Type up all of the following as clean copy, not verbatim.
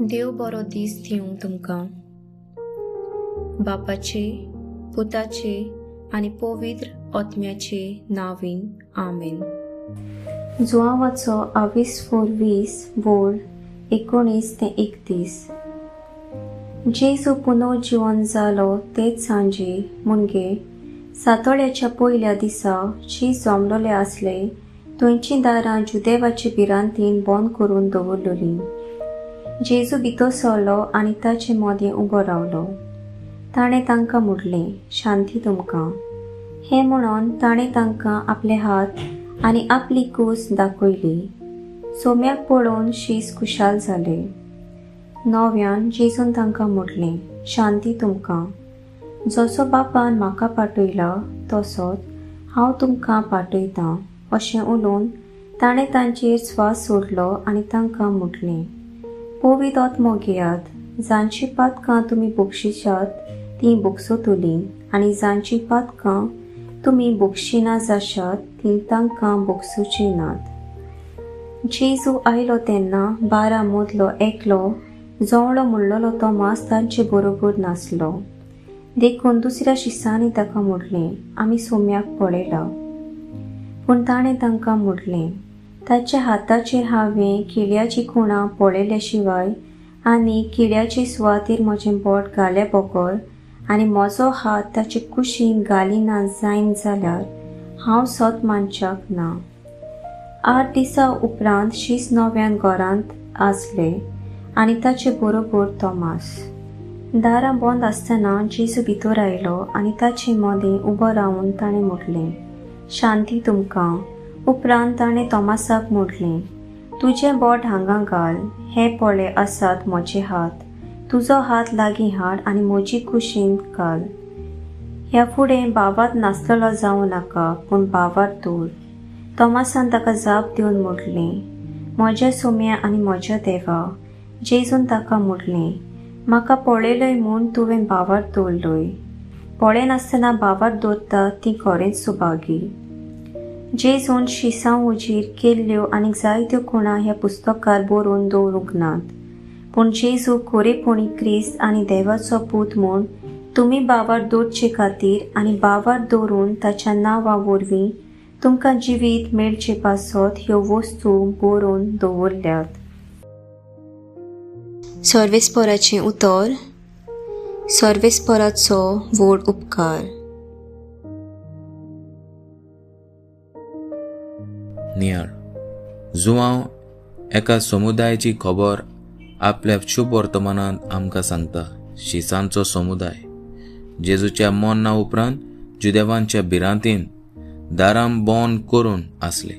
देव बरो दीस दिवं तुमकां. बापाचे, पुताचे आनी पवित्र आत्म्याचे नांवान, आमेन. जुआंवाचो आवीस 20 वोळ 19 ते 31. जेजू पुनर्जिवन जालो तेच सांजे, मुणगे सातोळ्याच्या पयल्या दिसा, शीस जमलोले आसले थंयचीं दारां जुदेवाचे भिरांतीन बंद करून दवरलोलीं. जेजू भितर सरलो आनी ताचे मदें उबो रावलो. ताणें तांकां म्हणलें, शांती तुमकां. हें म्हणून ताणें तांकां आपले हात आनी आपली कूस दाखयली. सोम्याक पळोवन शीस खुशाल जाले. नव्यान जेजून तांकां म्हणलें, शांती तुमकां. जसो बापान म्हाका पाठयला तसोच हांव तुमकां पाठयतां. अशें उलोवन ताणें तांचेर स्वास सोडलो आनी तांकां म्हणलें, पवित्र आत्मो घेयात. जांची पातकां तुमी बक्षिशात तीं बक्षतलीं आनी जांची पातकां तुमी बक्षिना जाशात तीं तांकां बक्षुचीं नात. जेजू आयलो तेन्ना 12 मदलो एकलो जोवळो म्हणलेलो तोमास तांचे बरोबर नासलो. देखून दुसऱ्या शिसांनी ताका म्हणलें, आमी सोम्याक पळयला. पूण ताणें तांकां म्हणलें, ताच्या हाताचेर हांवें किळ्याची खुणां पळयल्या शिवाय आनी किळ्याचे सुवातेर म्हजें बोट घाल्या बगर आनी म्हजो हात ताचे कुशीन घालिना जायन जाल्यार हांव सत मानच्याक ना. 8 दिसां उपरांत शीस नव्यान घरांत आसले आनी ताचे बरोबर तोमास. दारां बंद आसतना जेजू भितर आयलो आनी ताचे मदें उबो रावन ताणें म्हणलें, शांती तुमकां. उपरांत ताणें तोमासाक म्हणलें, तुजें बोट हांगा घाल, हे पळय आसात म्हजे हात. तुजो हात लागीं हाड आनी म्हजी कुशीन घाल. ह्या फुडें भावात नासलेलो जावं नाका, पूण भावात दवर. तोमासान ताका जाप दिवन म्हणलें, म्हज्या सोम्या आनी म्हज्या देवा. जेजून ताका म्हणलें, म्हाका पळयलय म्हूण तुवें भावात दवरलोय. पळयनासतना भावात दवरता ती खरेंच सुभागी. जेजून शिसां हुजीर केल्ल्यो आनी जायत्यो खुणा ह्या पुस्तकार बरोवन दवरूंक नात. पूण जेजू खरेपणी क्रिस्त आनी देवाचो पूत म्हूण तुमी भावार दवरचे खातीर आनी भावार दवरून ताच्या नांवा वरवीं तुमकां जिवीत मेळचे पासत ह्यो वस्तू बरोवन दवरल्यात. सर्वेस्पराचें उतर. सर्वेस्पराचो व्हड उपकार. नियाळ. जुआंव एका समुदायाची खबर आपल्या शुभ वर्तमानांत आमकां सांगता. शिसांचो समुदाय जेजूच्या मरणा उपरांत जुदेवांच्या भिरांतीन दारां बंद करून आसले.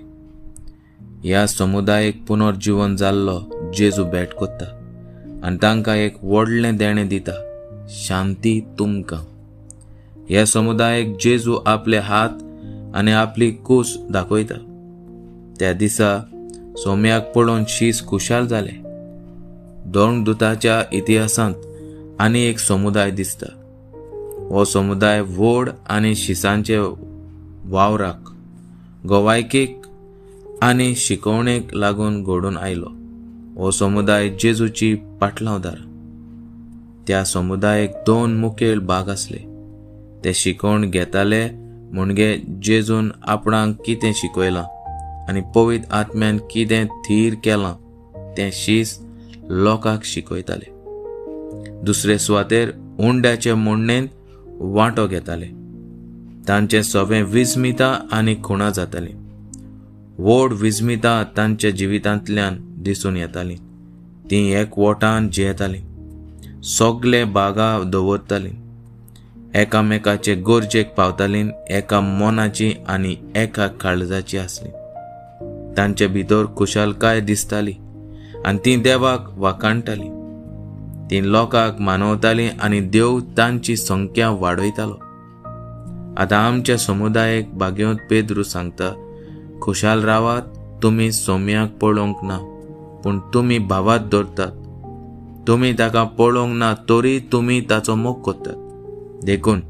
ह्या समुदायेक पुनर्जिवन जाल्लो जेजू भेट करता आनी तांकां एक व्हडलें देणें दिता, शांती तुमकां. ह्या समुदायेक जेजू आपले हात आनी आपली कूस दाखयता. त्या दिसा सोम्याक पळोवन शीस खुशाल जाले. दोंगदुताच्या इतिहासांत आनी एक समुदाय दिसता. हो समुदाय व्हड आनी शिसांचे वावराक, गवायकेक आनी शिकवणेक लागून घडून आयलो. हो समुदाय जेजूची पाटलावदार. त्या समुदायेक 2 मुखेल भाग आसले. ते शिकवण घेताले म्हणजे जेजून आपणाक कितें शिकयलां आनी पवित्र आत्म्यान कितें थीर केलां तें शीस लोकांक शिकयताले. दुसरे सुवातेर उंड्याचे मोडणेंत वांटो घेताले. तांचे सगळें विस्मिता आनी खुणा जातालीं. व्हड विस्मिता तांच्या जिवितांतल्यान दिसून येतालीं. तीं एकवटान जियेतालीं, सगळे बागा दवरतालीं, एकामेकाचे गरजेक पावतालीं, एका मनाची आनी एका काळजाची आसली. तांचे भितर खुशालकाय दिसताली आनी तीं देवाक वाखाणटालीं. तीं लोकांक मानवतालीं आनी देव तांची संख्या वाडयतालो. आतां आमच्या समुदायेक भाग्यवंत पेद्रू सांगता, खुशाल रावात, तुमी सोम्याक पळोवंक ना, पूण तुमी भावात दवरतात. तुमी ताका पळोवंक ना तरी तुमी ताचो मोग करतात. देखून